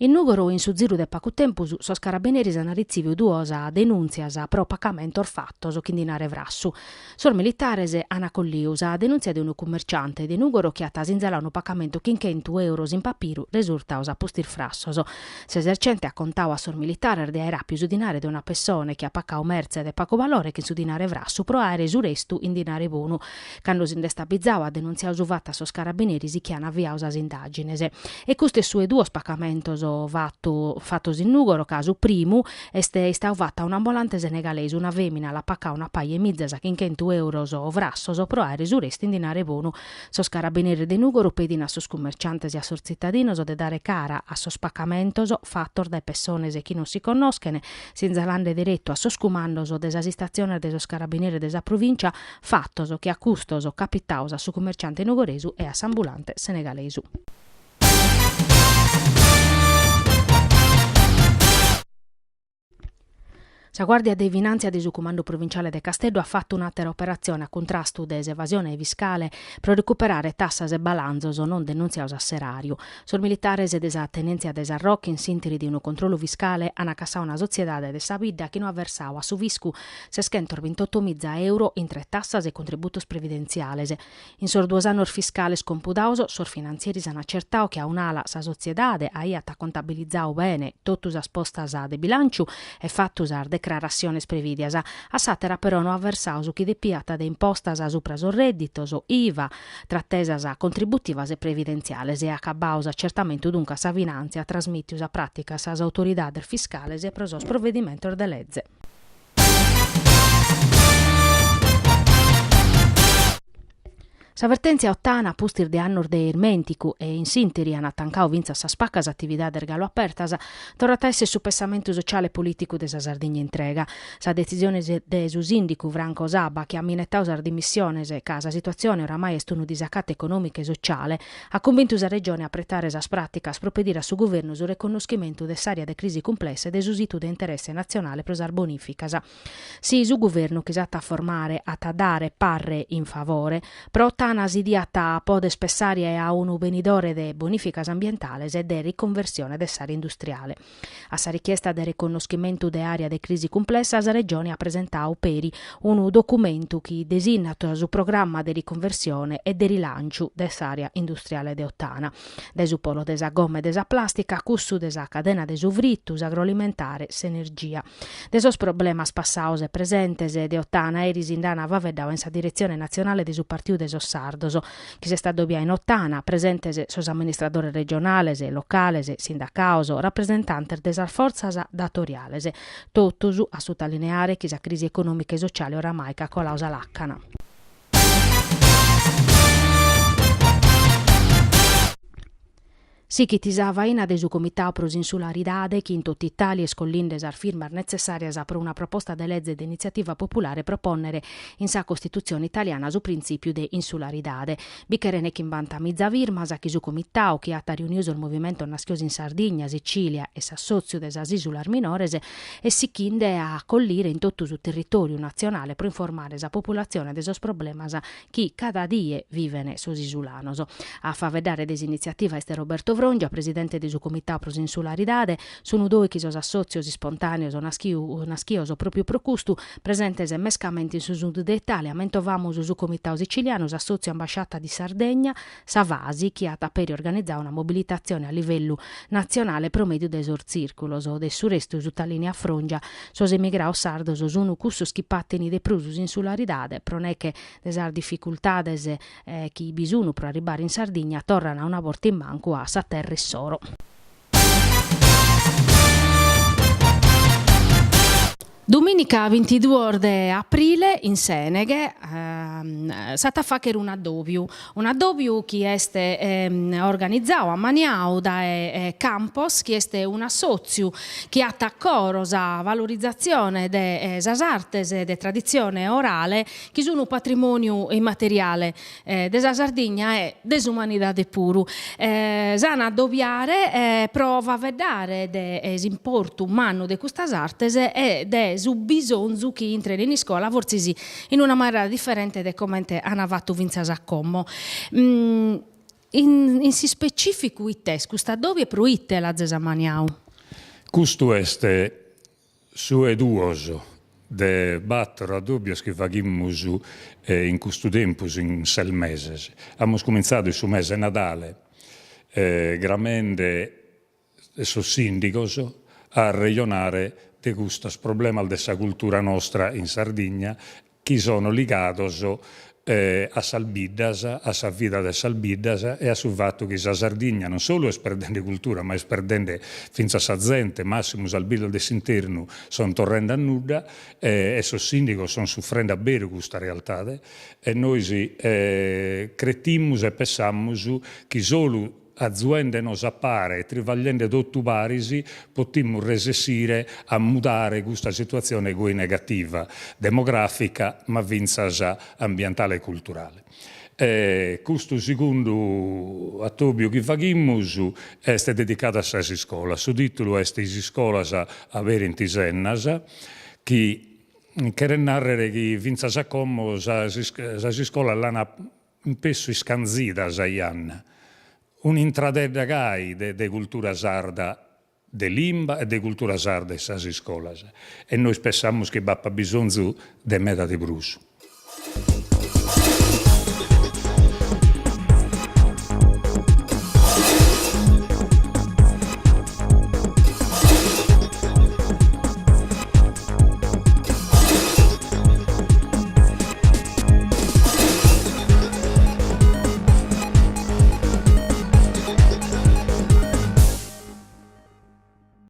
In Nùgoro in su ziru de pagu tempus sos carabineris an ritziviu duas denùntzias pro pacamentos fatos chin dinare frassu. Sos militares an colliu sa denùntzia de unu cummerciante de Nùgoro chi at sinzaladu unu pacamentu chin chentu euros in papiru resurtados a pustis frassos. S'esercente at contadu a sos militares de aer àpiu su dinare de una pessone chi at pacadu mertze de pagu valore chin su dinare frassu pro àere su restu in dinare bonu. Cando si nd'est abizadu at denuntziadu su fatu a sos carabineris chi an aviadu sas indàgines. E custu est su 'e duos pacamentos fatu fatos in Nùgoro ca su primu est istadu fatu a un'ambulante senegalesu, una fèmina l'at pacadu una paja 'e mizas chin chentu euros frassos pro àere su restu in dinare bonu. Sos carabineris de Nùgoro pedin a sos cummerciantes e a sos tzitadinos de dare cara a sos pacamentos fatos dae pessones chi non si connoschen, sinzalande deretu a sos cumandos de sas istatziones de sos carabineris de sa provìncia Fatos che a custos capitados a su cummerciante nugoresu e a s'ambulante senegalesu. Sa Guàrdia de Finàntzia de su Cumandu Provinciale de Casteddu at fatu un'àtera operatzione a cuntrastu de s'evasione fiscale pro recuperare tassas e balanzos non denuntziados a s'eràriu. Sos militares de sa Tenèntzia de Sarroch in s'ìnteri de unu controllu fiscale ant cassadu una sotziedade de sa bidda chi no at versadu a su fiscu Seschentosbintottomiza euro intre tassas e contributos previdentziales. In sos duos annos fiscales compudados, sos finantzieris an acertadu chi a un'ala sa sotziedade aiat contabilizadu bene totu sas postas de bilànciu e fatu sas decrarassiones prevìdias, a s'àtera però no at versadu su chi depiat de impostas supra sos rèdditos, IVA, tratesas contributivas e previdentziales. E acabadu s'acertamentu duncas sa finàntzia at trasmìtiu sa pràtica a sas autoridades fiscales pro sos provedimentos de leze. Sa vertèntzia Ottana, pustis de annos de irmènticu e in s'ìnteri ant tancadu fintzas sas pacas atividades galu apertas, torrat a èssere su pessamentu sociale e polìticu de sa Sardigna intrega. Sa detzisione de su sìndicu Franco Saba, chi at minetadu sas dimissiones ca sa situatzione oramai est unu disacatu econòmicu e sociale, At cumbintu sa Regione a apretare sas pràticas pro pedire a su Guvernu su reconnoschimentu de s'àrea de crisi cumplessa e de su situ de interesse natzionale pro sas bonìficas. Si su Guvernu chi s'at a formare at a dare parre in favore, pro Ottana si diat poder pessare a unu benidore de bonìficas ambientales e de riconversione de s'àrea industriale. A sa richiesta de reconnoschimentu de àrea de crisi cumplessa sa Regione at presentadu peri unu documentu chi desinnat su programma de riconversione e de rilànciu de s'àrea industriale de Ottana, dae su polo de sa gomma e de sa plàstica a cussu de sa cadena de su fritu, s'agroalimentare, s'energia. De sos problemas passados e presentes de Ottana eris nd'ant faeddadu in sa diretzione natzionale de su Partiu de sos Sardos, chi s'est addobiada in Ottana, presentes sos amministradores regionales, locales, sindacados, rapresentantes de sas fortzas datoriales. Totus a sutalineare chi sa crisi econòmica e sociale oramai ch'at coladu sa làcana. Sighit sa faina de su Comitadu pro s'insularidade chi in totu Itàlia est collinde sas firmas netzessàrias pro una proposta de leze de initziativa populare pro pònnere in sa Costitutzione italiana su printzìpiu de insularidade. Bi cheren chimbantamiza firmas chi su Comitadu, chi at riunidu sos movimentos naschidos in Sardigna, Sicìlia e s'Assòtziu de sas Ìsulas Minores, est sighinde a collire in totu su territòriu natzionale pro informare sa populatzione de sos problemas chi cada die viven sos isulanos. A faeddare de s'initziativa est Roberto Frongia, presidente de su Comitadu pro s'insularidade. Sun dòighi sos assòtzios ispontàneos naschios pròpiu pro custu, presentes mescamente in su sud de Itàlia. Mentovamus su Comitadu Sicilianu, s'assòtziu Ambasciata di Sardegna, sa FASI, chi at peri organizadu una mobilitatzione a livellu natzionale pro mèdiu de sos tzìrculos. De su restu, sutalìniat Frongia, sos emigrados sardos sun cussos chi patin de prus s'insularidade pro neche de sas dificultades chi bi sun pro arribbare in Sardigna torran una borta in mancu a sa terra issoro. Dumìnica bintiduos de aprile in Sèneghe s'at a fàghere un'addòbiu, un'addòbiu chi est organizadu, ammaniadu dae Campos, chi est un'assòtziu chi at a coro sa valorizatzione de sas artes de traditzione orale chi sun patrimòniu immateriale de sa Sardigna e de s'umanidade puru. S'an a addobiare pro faeddare de s'importu mannu de custas artes e de su bisonzu chi intren in iscola fortzis in una manera diferente de comente an fatu fintzas a como. In in s'ispecìficu ite est custu addòbiu e pro ite l'azes ammaniadu? Custu est su 'e duos de bàtoro addòbios chi faghimus in custu tempus, in ses meses. Amus cumintzadu in su mese 'e Nadale cramende sos sìndigos a arrejonare de custos problemas de sa cultura nostra in Sardigna chi sono ligados a sas biddas, a sa vida de sas biddas e a su fatu chi sa Sardigna non solu est perdende cultura ma est perdende fintzas sa zente, massimu sas biddas de s'internu son torrende a nudda e sos sìndigos son sufrende a beru custa realtade e nois cretimus e pessamus chi solu Azuende nos a pare e trivagliende totu paris potimus resessire a mudare custa situatzione goi negativa, demografica ma fintzas ambientale e culturale. Custu segundu atobiu chi faghimus est dedicadu a sas iscolas, su titulu est Is iscolas aberint is ennas, chi cheret narrere chi fintzas a como sas iscolas l'ant In pessu iscanzida sa janna. Un'intradedda gai de de cultura sarda, de limba e de cultura sarda in sas iscolas. E nois pessamus chi b'apat bisonzu de meda de prus.